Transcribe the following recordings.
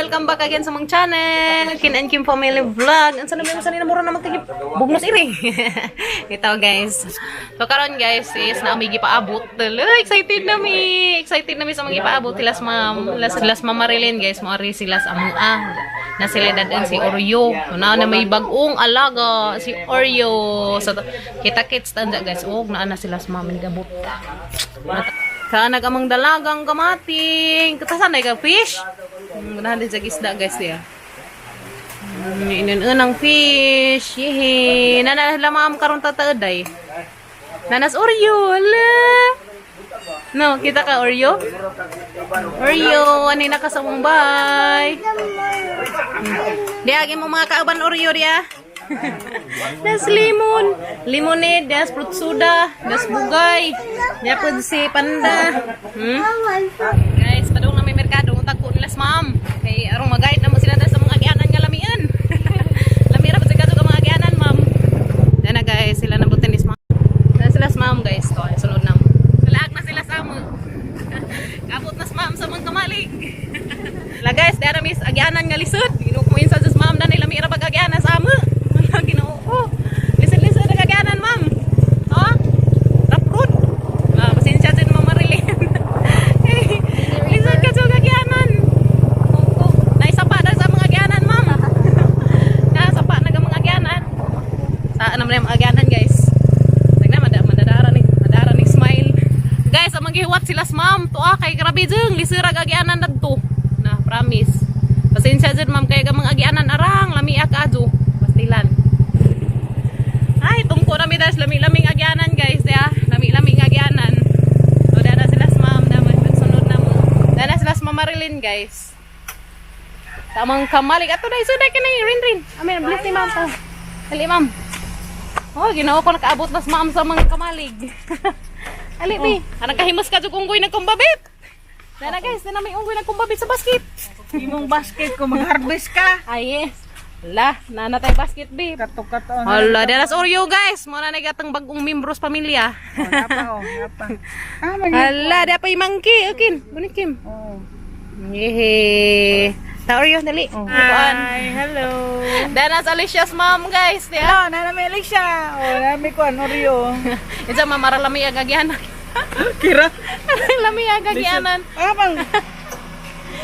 Welcome back again sa among channel, Kin and Kim Family Vlog. Ang sana mo sa nina mura naman kay bugnos iri. Ito, guys. So karon, guys, is naa mi gipaabot. Dala, excited na mi. Excited na mi sa mga ipaabot sila sa ma'am, sila sa Ma'am Marilyn, guys, mo ari sila sa among na sila dadon si Oreo. So, naa na may bag-ong alaga si Oreo. So kita kits tanda, guys. Og naa na sila sa ma'am gabot. Kaanag amang dalagang kamating. Katasan na ka fish? Ganahan din sa isda, guys, diya. Inin fish. Yehe. Nana sila, ma'am, karon tataeday. Nanas Oreo. Ala. No, kita ka Oreo? Oreo, ani na ka sa mong bay. Diya, mo mga kauban Oreo diya. Das lemon. Lemonade, das fruit soda, das bugay. Diya po si Panda. Guys, padung na may merkado, tagpo nila sa ma'am. Kay arong mag-guide na mo sila sa mga agianan nga lamian. Lami ra sa kadto mga agianan, ma'am. Diyan na, guys, sila na butin is ma'am. Na sila sa ma'am, guys. To, sunod na mo. Kalaag na sila sa amo. Kabot na sa ma'am sa mga kamalig. La guys, diyan na miss agianan nga lisod. Ginoo ko sa ma'am dani lami ra pag agianan sa amo. Wala, Ginoo ko. Lisod-lisod ang agianan, ma'am. Ha? Rough road. Ah, pasensya dyan, Ma'am Marilyn. Lisod ka sa agianan. Oo. Naisapa na sa mga agianan, ma'am. Nasapa na ka mga agianan. Saan naman yung mga agianan, guys? Tignan, madara ni smile. Guys, ang magihuwat sila sa ma'am. Tuwa kay grabe dyan. Lisirag agianan na to. Na, promise. Pasensya dyan, ma'am. Kaya ka mga agianan arang. Lamia ka adyo. Pastilan. Ay, tungko na mi das lami-laming agyanan, guys, ya. Lami-laming agyanan. So dana sila sa ma'am, naman sunod na mo. Dana sila sa Ma'am Marilyn, guys. Tamang kamalig ato dai suday kini rin rin. Amin, bless ni ma'am ta. Dali, ma'am. Oh, Ginoo ko, nakaabot na sa ma'am sa mga kamalig. Ali bi. Anang kahimas ka jud unggoy nagkumbabit. Dana, guys, dana may unggoy nagkumbabit sa basket. Imong basket ko mag-harvest ka. Ay, yes. La, nana tay basket, babe. Kato-kato. Hala, deras Oreo, guys. Mo na gatang bagong membro sa pamilya. Oh, napa oh, napa. Ah, man. Hala, di pa yung monkey. Okay, bunin Kim. Oh. Yehe. Ta Oreo, dali. Oh. Hi, hello. Danas Alicia's mom, guys. Diya. Hello, nana may Alicia. Oh, nana may kuan Oreo. Isa ma'am, lami ang agyanan. Kira. Lami ang agyanan. Ah, bang.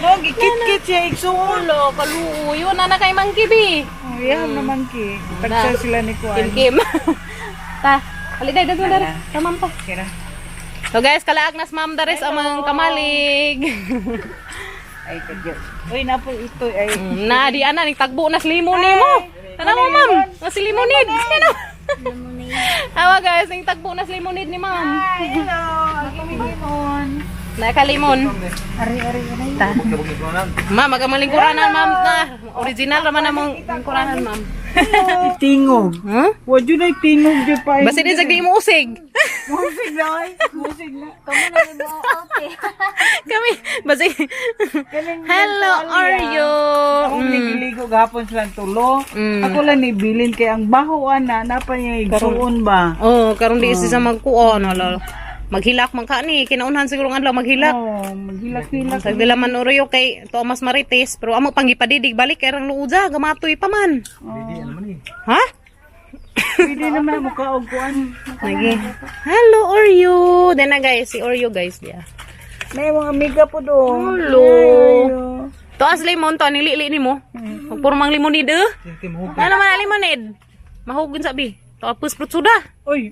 No, gikit-kit siya igsuon. Ulo, kaluoy. Yun, nana kay monkey bi. Oh, yeah, naman ki. Tagsa sila ni kuan. Kim Kim. Ta, ali dai dagmo dara. Tamam pa. Kira. So guys, kalaag nas ma'am dares amang kamalig. Ay, kadyo. Uy, napo ito ay. Na di ana ning tagbo nas limon nimo. Tanaw mo, ma'am, nas lemonade. Ano? Awa, guys, ning tagbo nas lemonade ni ma'am. Hi, hello. Ang limon. Nakalimon. Ari, ari, ari. Ta. Ma'am, magamalingkuranan, ma'am na. Original raman among lingkuranan, ma'am. Tingog. Huh? Wa jud ay tingog jud pa. Basta din sa di mo usig. Musig na ay. Musig na. Kamo na mo okay. Kami, basta. Hello, Oreo. Ako nigiligo gahapon silang tulo. Ako lang nibilin kay ang baho ana napa niya igsuon ba. Oh, karon di isa sa magkuon, hala. Maghilak man ka ni, kinaunhan siguro ang adlaw maghilak. Oh, maghilak-hilak. Sa dila man Oreo kay to mas marites, pero amo pangipadidig balik kay rang luuja, gamatoy pa man. Ha? Pwede naman mo kaog kuan. Lagi. Hello, Oreo. Then na, guys, si Oreo, guys, dia. May mga amiga po do. Hello. To as lemon to nilili nimo. Huwag puro mang lemonade eh. Ano man ang lemonade? Mahugon sabi. To apos fruit soda. Uy.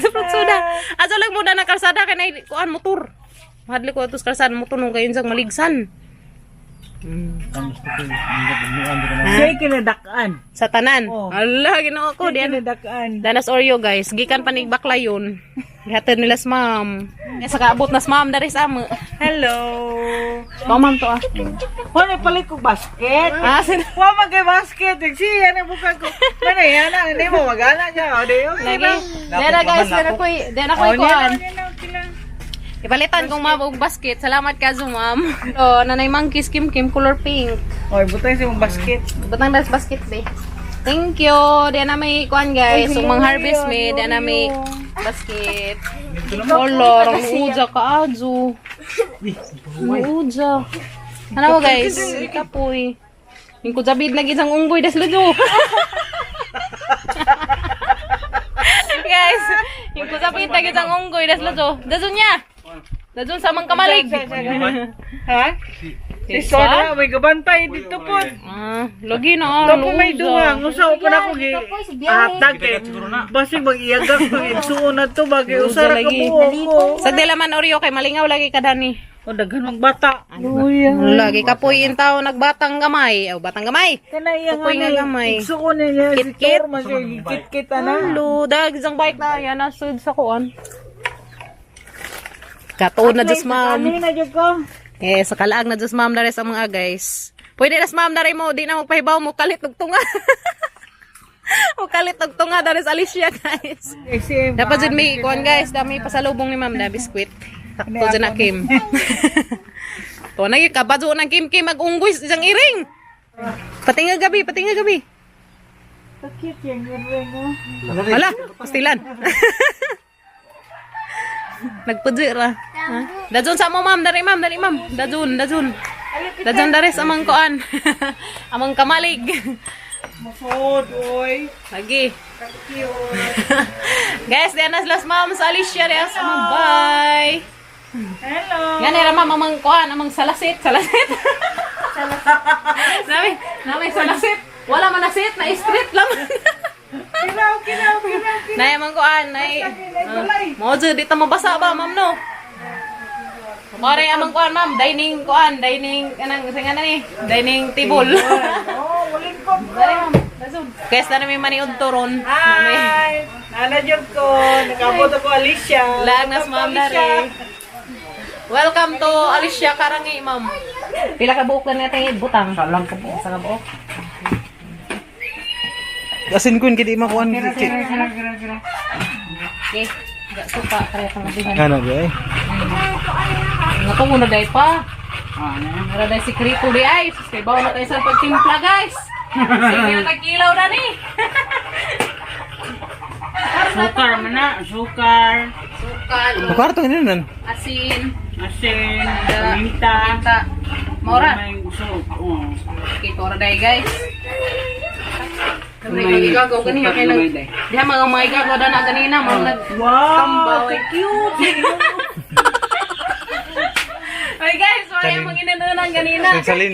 Fruit soda. Aso lang mo na kalsada kay nay kuan motor. Mahadli ko atos kalsada motor nung kayon sang maligsan. Siya kinadak-an. Sa tanan. Oh. Allah, Ginoo ko Siya diyan. kinadak-an. Danas Oreo, guys, gikan pa ni baklayon. Gihatod nila sa ma'am. Sa kaabot na sa ma'am dari sa amo. Hello. To ma'am to ah. Wala palit ko basket. Ah, sin Wa man kay basket. Siya na bukan ko. Mana yan na hindi mo magana siya. O di okay Lagi. na. Dera, guys, dera ko'y Oh, niya na, kuan. niya na, okay lang. Ipalitan kong ma'am og basket. Salamat ka zo, ma'am. Oh, nanay monkeys Kim Kim color pink. Oy, butang sa imong basket. Batang das basket be. Thank you. Diyan na may kuan, guys. So mang harvest me, diyan na may basket. Color ang uja ka ajo. Luudja. Ano guys? Kapoy. Yung kujabid lagi isang unggoy das ludo. Guys, yung kujabid lagi isang unggoy das ludo. Dazun niya. Dazun sa mang kamalig. Ha? Si Sora, may gabantay dito po. Ah, lagi na. Topo may duha, ngusa pa na ako gi. Atag eh. Basig mag-iyagak pag igsuon na to bagay usa ra ka Lagi. buok ko. Sa delaman Oreo kay malingaw lagi ka dani. O daghan mag bata. Luya. Lagi kapoy in tao nagbatang gamay. Oh, batang gamay. Kana iya Kapoy nga nga gamay. Igsuon niya si Kit-kit. Tor man siya kit-kit ana. Hello, dag isang bike na yan nasud sa kuan. Katuon na Diyos ma'am. Ani na jud ko. Eh, sa kalaag na Diyos ma'am dare sa mga guys. Pwede na ma'am dare mo, di na magpahibaw mo kalit og tunga. Mo kalit og tunga dare sa Alicia guys. SM. Dapat jud may kuan guys, dami pasalubong ni ma'am na biskwit. Sakto dyan na Kim. To na gyud kabadyo ng Kim Kim mag-unggoy sa isang iring. Patinga gabi, patinga gabi. Cute yung ring oh. Hala, pastilan. Nagpudyo ra. Ha? Dajun sa mo ma'am, dali ma'am, dali ma'am. Dajun, dajun. Dajun dares amang kuan. Amang kamalig. Masod oy. Lagi. Cute. Guys, diyan na sila ma'am sa Alicia diyan sa ma'am. Bye. Hello. Yan era ma'am amang kuan, amang salasit, salasit. Nami, nami salasit. Wala man nasit, na street lang. Kinaw, kinaw, kinaw. Nay amang kuan, nay. Mo jud dito mabasa ba ma'am no? Mare amang kuan ma'am, dining kuan, dining kanang singa na ni, dining table. Oh, walingkod ko. Dali ma'am, dasod. Guys, na may maniud to ron. Nami. Hi! Nana jud ko. Nakabot ako Alicia. Laag nas ma'am dare. Welcome to Alicia Karangi, ma'am. Pila ka buok na natin butang? Salang ka po. Sa buok. Asin kun kidi makuan Kira, kira, kira, kira, kira. Okay. Ga suka kaya kang bihan. Ano ba eh? Nga to muna day pa. Ah, na. Mura day sikreto di ay. Sus, kay bawo na tayo sa pagtimpla, guys. Sige na tagkilaw na ni. Sukar man na, sukar, Sukal, Kwarto ini nan. asin, asin, paminta. paminta. Mora. May usok. Oh. Okay, tora day, guys. Kamay May igagaw kanina kay nag sukar gamay day. Diha mga mga igagaw na ganina, mga nag Wow! Tambay. Cute! Ay guys, wala yung mga inanunan ganina. Salin.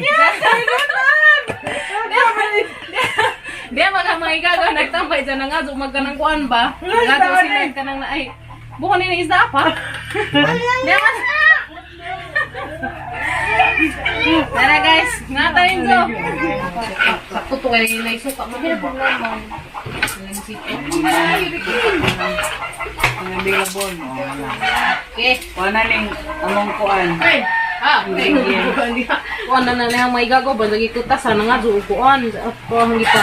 Diha mga mga igagaw nagtambay dyan na nga, zumag ka ng kuan ba? Nga sila ka nang naay. Bukan ni isda pa. Diha man. Tara guys, nga tayo zo. Sakto to kayo na isuka mo. Ang available. Oh, wala. Okay. Wala ning among kuan. Ay, ah, kuan na na na may gago ba lagi kutas sana nga zuukuan. Ako ang gipa.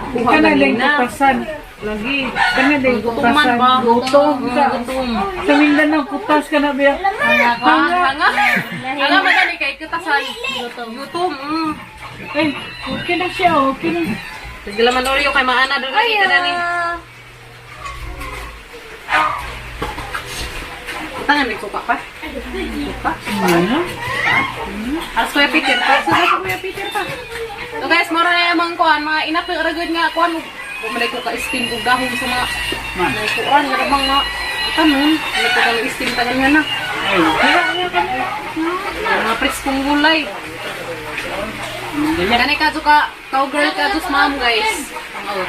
Kuha Kana lang ganina. kutasan. Lagi. Kana lang Gutuman kutasan. ba? Gutom. Gutom. Sa Mindanao, kutas ka na ba? Hanga, hanga. Hanga madali kay kutasan. Gutom. Mm. Ay, okay na siya. Okay na. Sige laman Oreo kay maana doon lagi ka na ni. Tangan may suka pa. Suka. Ano? Alas Kuya Peter pa. Suka sa Kuya Peter pa. So guys, mora na yung mga kuan, mga inato ragod nga kuan. Bumalay ko ka steam ug dahon sa mga mga kuan nga mga tanon. Ano ko kang steam tagal nga na. Ay, Mga preskong gulay. Gani ka ka cowgirl ka tus ma'am guys. Oh.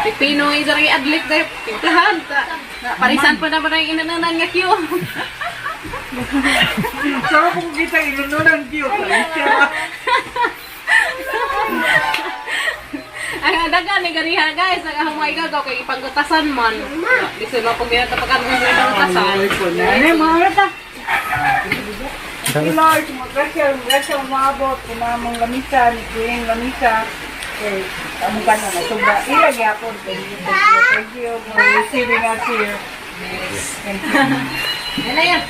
Pipino is rin adlip guys. Timplahan ta. Na, parisan pa na ba na yung inanunan nga Q. Sarap kung kita ilununan cute. Alicia. Ay, dagan ni ganiha guys, ang mga igagaw kay ipagutasan man. Di sila pag ginatapakan ng ipagutasan. Ano, mga ta? Thank you, Lord. Magrasya, magrasya umabot. Kumamang lamisa, ni Queen lamisa. Okay, among ka na nasubra. Ila gyapon. Thank you, thank you, thank you for receiving us here. Thank you. Yan na yan.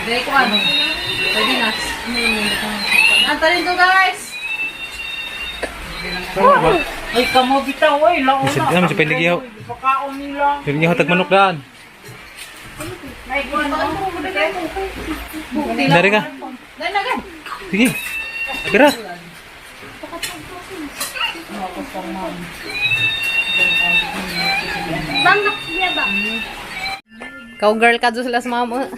Dahil ko ano. Pwede na. Antarin ko guys. Ay, kamo bitaw, ay, laon Isip na, masipin lagi, ho. Pakaon nila. Hindi niya tag manok daan. Dari ka. Sige. Kira. Cowgirl ka dyan sila sa mama.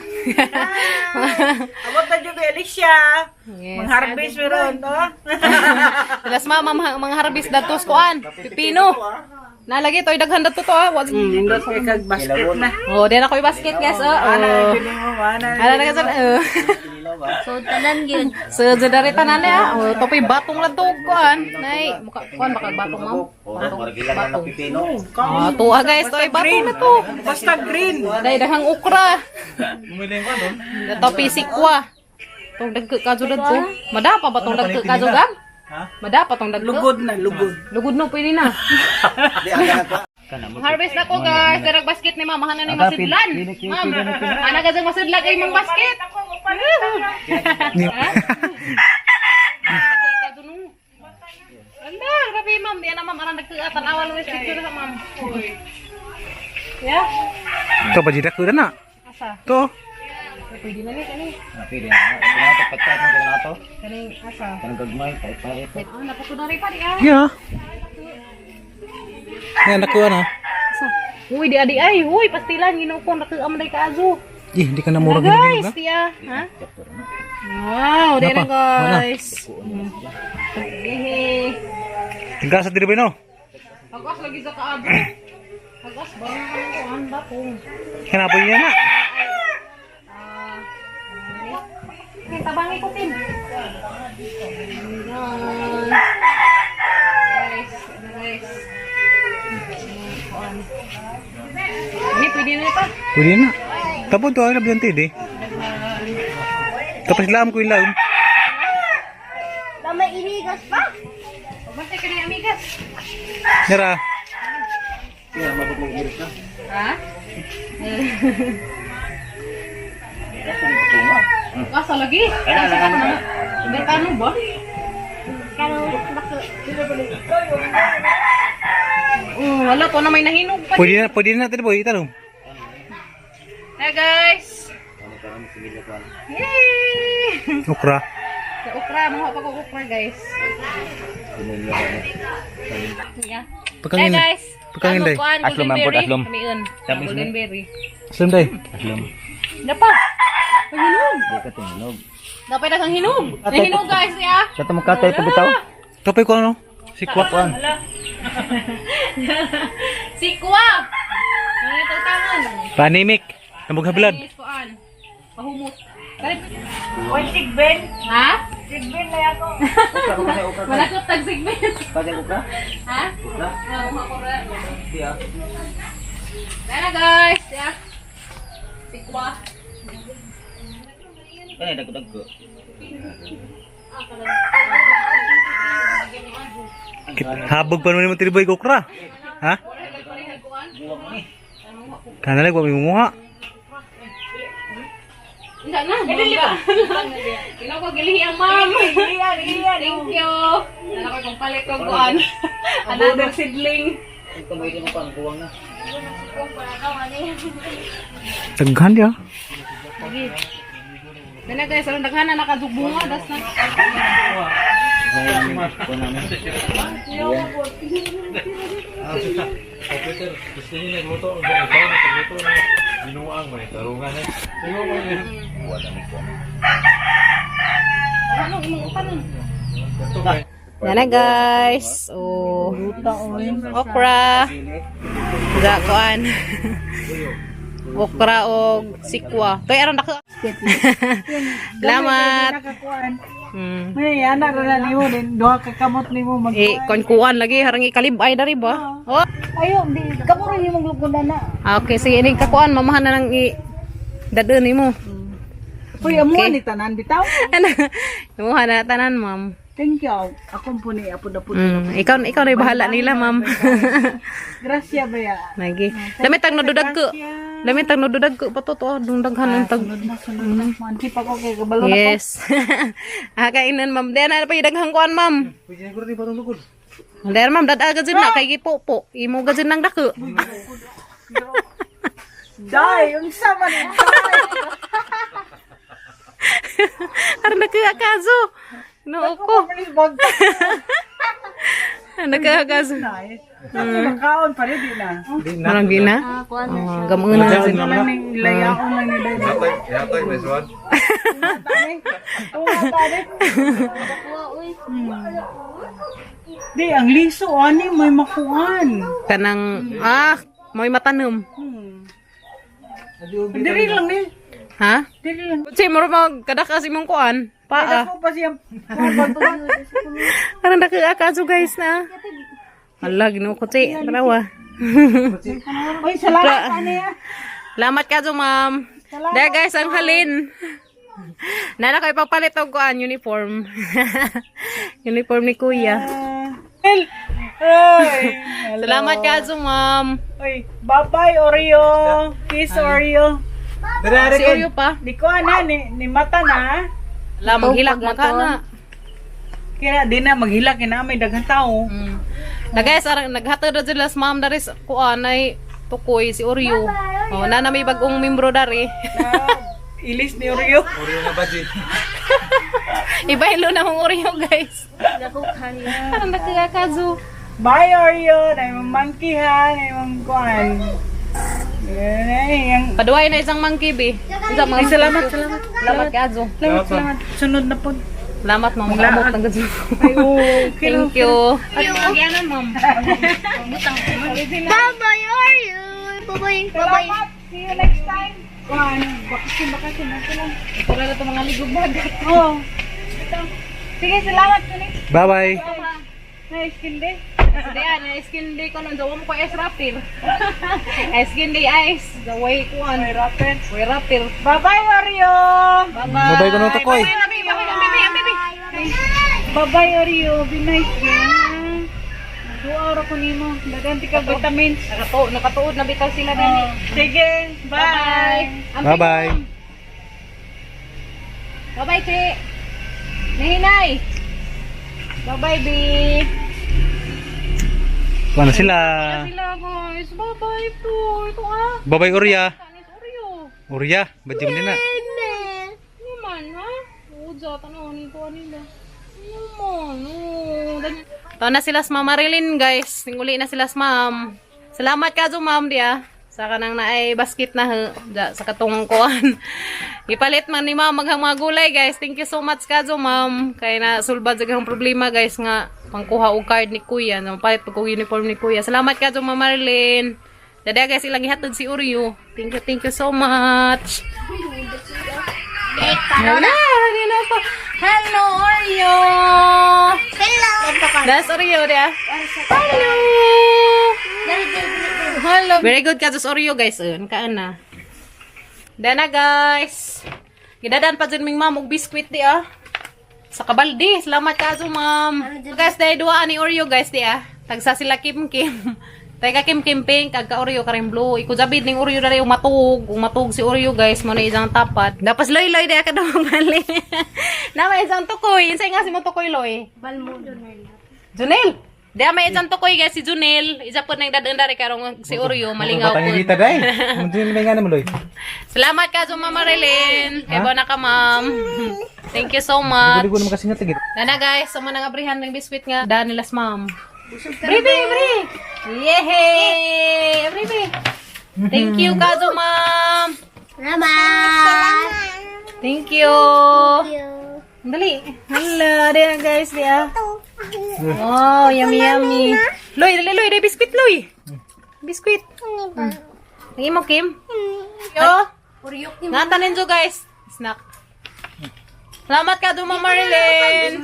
Abot na dyan kay Alicia. Yes. Mangharvest meron, no? Sila sa mama, mga harvest datos kuan. Pipino. Nalagi to'y daghan dato to ah. Nindot kay kag basket na. Oh, di na ko'y basket guys. Oh. Ana Oh. jud mo, ana. Ala na kasi. Oh. So, tanan yun. So, dyan dari tanan ah. Oh, to'y batong lang to kuan. Nay, mukha kuan baka batong ma'am. Batong. Batong. Ah, tuwa guys, to'y batong na to. Basta green. Day daghang okra. Dato pisikwa. Tong dagko kadyo dadto. Madapa ba tong dagko kadyo gam? Ha? Madapa tong dagko. Lugod na, lugod. Lugod no pwede na. Harvest na ko guys. Darag basket ni mama hanan ni masidlan. Ma'am, ana ka dyan masidlan kay mong basket. Anda, grabe ma'am. Di na ma'am aran nagtuatan tanawan mo yung picture sa ma'am. Yeah. To pa jida ko na. Asa? To. Pwede na ni kani. Pwede na. Ito na ito, pagkat na ito na ito. Kani asa? Kanang gagmay, pahit-pahit. Ah, napatudari pa di ah. Yeah. Yan nakuha na. Asa? Uy, di adi ay. Uy, pastilan ginoo ko nakuam day kaazo. Eh, hindi ka na murag Na, gini guys, di ah. Ha? Wow, di na Napa? Wala. guys. Hehe. Tingka sa diri ba no? Pag-as lagi sa kaado. Pag-as ba ang kuan ba kung Hinapoy niya na. ah. Kin tabangi ko kin. Ayan. Guys, ano guys. Kuan. Ini pwede na ito. Pwede na. Tapos to ay labihan tidi. Tapos laam ko yung laam. Mama, inigas pa? Pabantay ka ni amigas. Nira. Ha? Asa lagi? Berkano ba? Kano, bako. Oh, wala to na may nahinog pa. Pwede na natin boy, itanong. Hey guys. Yay! Okra. Sa okra, mga pa ko okra guys. Yeah. Hey Pagkangin. guys. Pagkangin day. Ano, kuan, Aslom, golden ampot, berry. aslom. Kamiun. Golden berry. Saan day? Aslom. Dapa. Ay, hinog. Di ka tingnog. Dapat daghang hinog. Nahinog guys, ya. Sa ito makatay ito bitaw. Topoy ko ano? Sikwa. Sikwa. Ano ito tangan? Panimik. Namughablad. Yes, kuan. Pahumot. Balik. Oy, sigbin. Ha? Sigbin na ako. Malakot tag segment. Pwede ko ka? Ha? Okra? Ah, mga okra. Siya. Tara guys, ya. Sikwa. Kaya dagdag-dagko. Habog pa naman mo tiri boy okra. Ha? Kana lang wa munguha. Hindi na. Dili ba? Ikaw ko gilihi ang ma'am. Thank you. Nala ko kung palit ko kuan. Another seedling. Ito may mo pa ang kuwang na. Daghan dia. Sige. Dala guys, aron daghan na nakadugbunga das na. Gusto niyo nagluto, ikaw nagluto ng binuang may tarungan eh. Ano imong upanon? Dala guys. Oh. Okra. Ga kuan. Okra og sikwa. Toy aron dako. Salamat. Nakakuan. Hmm. May ana ra na nimo din duha ka kamot nimo mag. Eh, kon kuan lagi harang ikalibay dari ba? Oh. Ayo, di kamo ra imong lugod na. Ah, okay, sige ini kakuan mamahan na nang i dadun nimo. Uy, amo ni tanan bitaw. Ano? Imuha na tanan, ma'am. Thank you. Akong puni apod-apod. Ikaw ikaw na bahala nila, ma'am. Gracia ba ya? Lagi. Lamit tag nududag ko. Lamit tag nududag ko pa to to dung daghan ang tag. Sunod na, sunod na. Manti pa ko kay kabalo na ko. Yes. Ah, kainan ma'am. Diyan na pa yung daghang kuan, ma'am. Pwede na ko rin patong lugod. Diyan ma'am, dad agad na kay gipopo. Imo gad nang dako. Day, unsa man ni day? Aron nagkaakaso. Noo ko. Manis bag. Nagkaakaso. Nice. Nakaon pa rin di na. Marang gina? Ah, kuan na siya. Oh, gamun na. Ano lang ning layaon lang ni day. Yatag, yatag, nice one. Oo, tani. Kuha uy. Di, ang liso, ani, may makuan. Kanang ah, may matanom. Diri lang ni. Ha? Diri lang. Kasi mura mag kadakas imong kuan. Paa. Ako pa siyang Parang nagkaakaso guys na. Ala, Ginoo ko ti. Tarawa. Oy, salamat ani ah. Salamat ka ma'am. Dahil guys, ang halin. Nana ko ipapalit og kuan uniform. Uniform ni kuya. El. Ay. Salamat ka ma'am. Oy, bye-bye Oreo. Kiss Oreo. Si Oreo pa. Di ko ana ni, ni mata na. Ala, maghilak maka na. Kaya di na maghilak kina may daghang tao. Na guys, arang naghatod na sila sa ma'am dari sa kuan ay tukoy si Oreo. Oh, nana may bagong membro dari. Na, ilis ni Oreo. Oreo na budget. Ibailo na mong Oreo guys. Dako kaniya. Parang nagkakazu. Bye Oreo, na imong monkey ha, na imong kuan. Ay, ang Paduay na isang monkey be. Isang Ay, salamat, salamat. Salamat kazo. Salamat, salamat. Sunod na po. Salamat ma'am. Magamot ng gazo. Ay, oo. Okay lang. Thank you. At ma'am. Bye-bye, Oreo. Bye-bye. Bye-bye. Salamat. See you next time. Kuan, bakasin, bakasin. Okay lang. Ito na ito mga ligog bagat. Oo. Ito. Sige, salamat. Kunik. Bye-bye. Nice kindi. Diyan, na skin day ko nun. Dawa mo ko ice wrapper. Skin day ice. Daway kuan. May rapper. Way wrapper. Bye-bye, Oreo. Bye-bye. Bye-bye ko nung tukoy. Bye-bye na, baby. Bye-bye, baby. Baby. Bye-bye, Oreo. Be nice, ha? Duaw ra ko nimo. Daghan ti ka vitamins. Nakatuod, nakatuod na bitaw sila dani. Sige, bye. Bye-bye. Bye-bye, Chi. Nahinay. Bye-bye, B. Kuha na sila. Sila, guys. Bye-bye to. Ito ah. Bye-bye, Orya. Tanis Oreo. Orya, ba't mo na? Ano man, ha? Uja, tanong ni ko nila. Ano man, oh. Ito na sila sa Ma'am Marilyn, guys. Ninguli na sila sa Ma'am. Salamat ka, ma'am, diya. Sa kanang naay basket na ha, da, sa katong kuan. Ipalit man ni ma'am maghang mga gulay, guys. Thank you so much ka, ma'am. Kay na sulbad sa gahang problema, guys, nga pangkuha og card ni kuya. No, palit pag og uniform ni kuya. Salamat ka, Ma'am Marilyn. Dada guys, ilang ihatod si Oreo. Thank you so much. Wala, hindi na pa. Hello, Oreo! Hello. That's Oreo, dia. Hello! Hello. Very good ka sa Oreo, guys. Ayun, kaan na. Dana, guys. Gidadan pa dyan ming ma'am og biskwit di ah. Sa kabaldi. Salamat ka ma'am. Guys, dahil duwa ni Oreo, guys, di ah. Tagsa sila Kim Kim. Teka Kim Kim pink, kag ka Oreo karing blue. Iko jabid ning Oreo dali umatug, umatug si Oreo guys, mo na isang tapat. Dapas loy loy di ka daw mali. Na may isang tukoy, insay nga si mo tukoy loy. Balmo. Junel. Di may isang tukoy guys si Junel. Isa po nang dadaan dari karong si Oreo malingaw po. Batang kita day. Muntin may nga naman, Loy. Salamat ka Ma'am Marilyn. Kay na ka ma'am. Thank you so much. Ligo naman kasi nga tigit. Nana guys, sama nang abrihan ng biskwit nga. Daan nila sa ma'am. Bre, bre, bre. Yehey! Bre, bre. Thank you kazo ma'am. Salamat. Thank you. Thank you. Dali. Hala, di na guys, di ah. Wow, yummy yummy. Loy, dali Loy, dali biskwit Loy. Biskwit. Ang imo Kim. Yo. Natanin jo guys. Snack. Salamat ka do Ma'am Marilyn.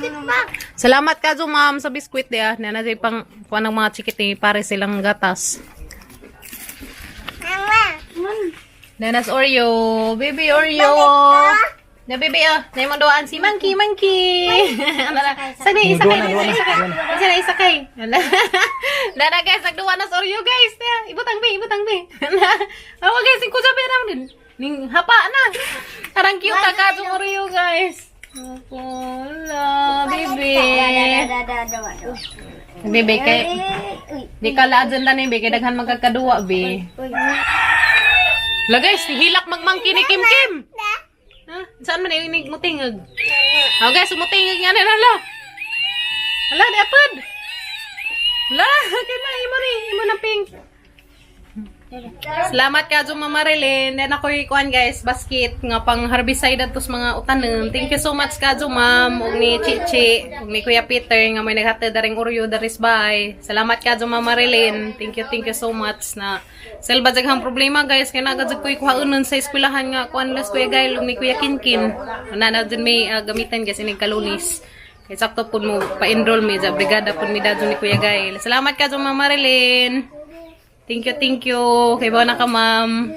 Salamat ka do ma'am sa biskwit di ah. Nana di pang kuha ng mga chikiti pare silang gatas. Nanas Oreo, baby Oreo. Na baby ah, na imong duaan si Monkey, Monkey. Ano na? Sani isakay, isakay, isakay. Isa na isakay. Ala. Dara guys, nagduwa na sa Oreo guys. Ya, ibutang be, ibutang be. Awa guys, sing kusa pera din. Ning hapa na. Arang cute ka ka Oreo guys. Opo, ala, baby. Baby kay di ka laad dyan tani, be kay daghan magkakaduwa be. La guys, hilak magmangki ni Kim Kim. Ha? Saan man yung mutingag? Oh guys, umutingag nga na hala. Hala, di apad. Hala, kay ma imo ni, imo na pink. Salamat ka Mama Marilyn. Then ako'y kuan guys, basket nga pang herbicide adto sa mga utanon. Thank you so much kadyo ma'am ug ni Chichi ug ni Kuya Peter nga may naghatid daring Oreo daris bay. Salamat kadyo Ma'am Marilyn. Thank you so much na selba jaghang problema guys kay naga jud ko'y kuhaonon sa eskwelahan nga kuan las Kuya Gail ug ni Kuya Kinkin. Una na jud may gamitan guys ining kalunis. Kay sakto pud mo pa-enroll mi sa brigada pud mi dadto ni Kuya Gail. Salamat kadyo Ma'am Marilyn. Thank you, thank you. Kay na ka, ma'am.